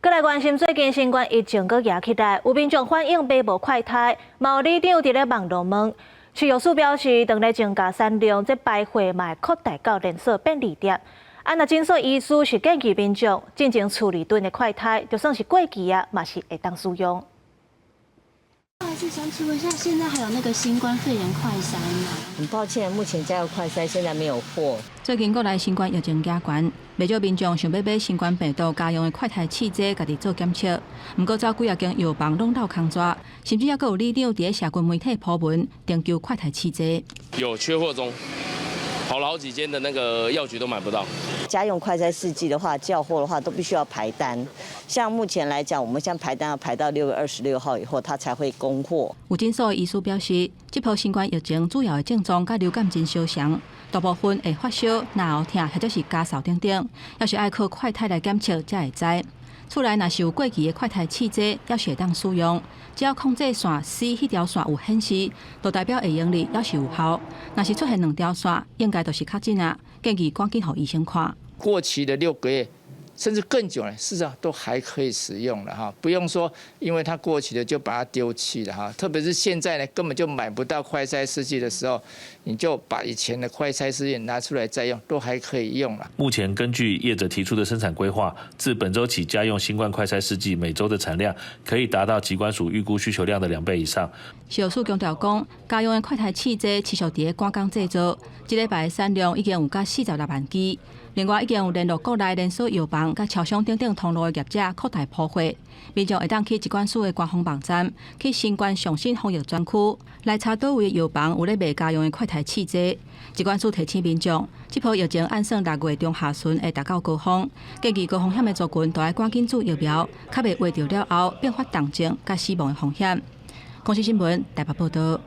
閣來關心最近新冠疫情閣夯起來，有民眾反映買無快篩，嘛有里長佇咧網路問，食藥署表示，當咧增加產量，這排貨嘛會擴大到連鎖便利店。啊，若診所醫師是建議民眾進前處理囤的快篩，就算是過期啊，嘛是會當使用。不好意思，想請問一下，現在還有那個新冠肺炎快篩嗎？很抱歉，目前家用快篩現在沒有貨。最近國內新冠疫情加懸，袂少民眾想欲買新冠病毒家用的快篩試劑，家己做檢測。毋過走幾仔間藥房攏落空逝，甚至猶閣有里長佇咧社群媒體 po 文，徵求快篩試劑。有缺貨中，跑了好幾間的那個藥局都買不到。家用快篩試劑的話，叫貨的話都必須要排單。像目前來講，我們現在排單要排到6月26號以後，它才會供貨。有診所的醫師表示，這波新冠疫情主要的症狀佮流感真相像，大部分會發燒、咽喉疼或者是咳嗽等等，猶是愛靠快篩來檢測才會知。厝內若是有過期的快篩試劑，猶是會當使用。只要控制線 C 彼條線有顯示，就代表會用得，猶是有效。若是出現兩條線，應該就是確診啊，建議趕緊予醫生看。過期的6個月，甚至更久了，事實上都還可以使用了哈，不用說因為它過期了就把它丟棄了哈。特別是現在呢，根本就買不到快篩試劑的時候，你就把以前的快篩試劑拿出來再用，都還可以用了。目前根據業者提出的生產規劃，自本週起家用新冠快篩試劑每週的產量可以達到疾管署預估需求量的2倍以上。食藥署強調講，家用的快篩試劑持續佇咧趕工製造，這禮拜的產量已經有到46萬支。另外，已經有聯絡國內連鎖藥房、佮超商等等通路的業者擴大鋪貨，民眾會當去疾管署的官方網站，去新冠上新防疫專區來查佗位的藥房有咧賣家用的快篩試劑。疾管署提醒民眾，這波疫情按算6月中下旬會達到高峰，建議高風險的族群都愛趕緊注疫苗，較袂患著了後變發重症佮死亡的風險。公視新聞台北報道。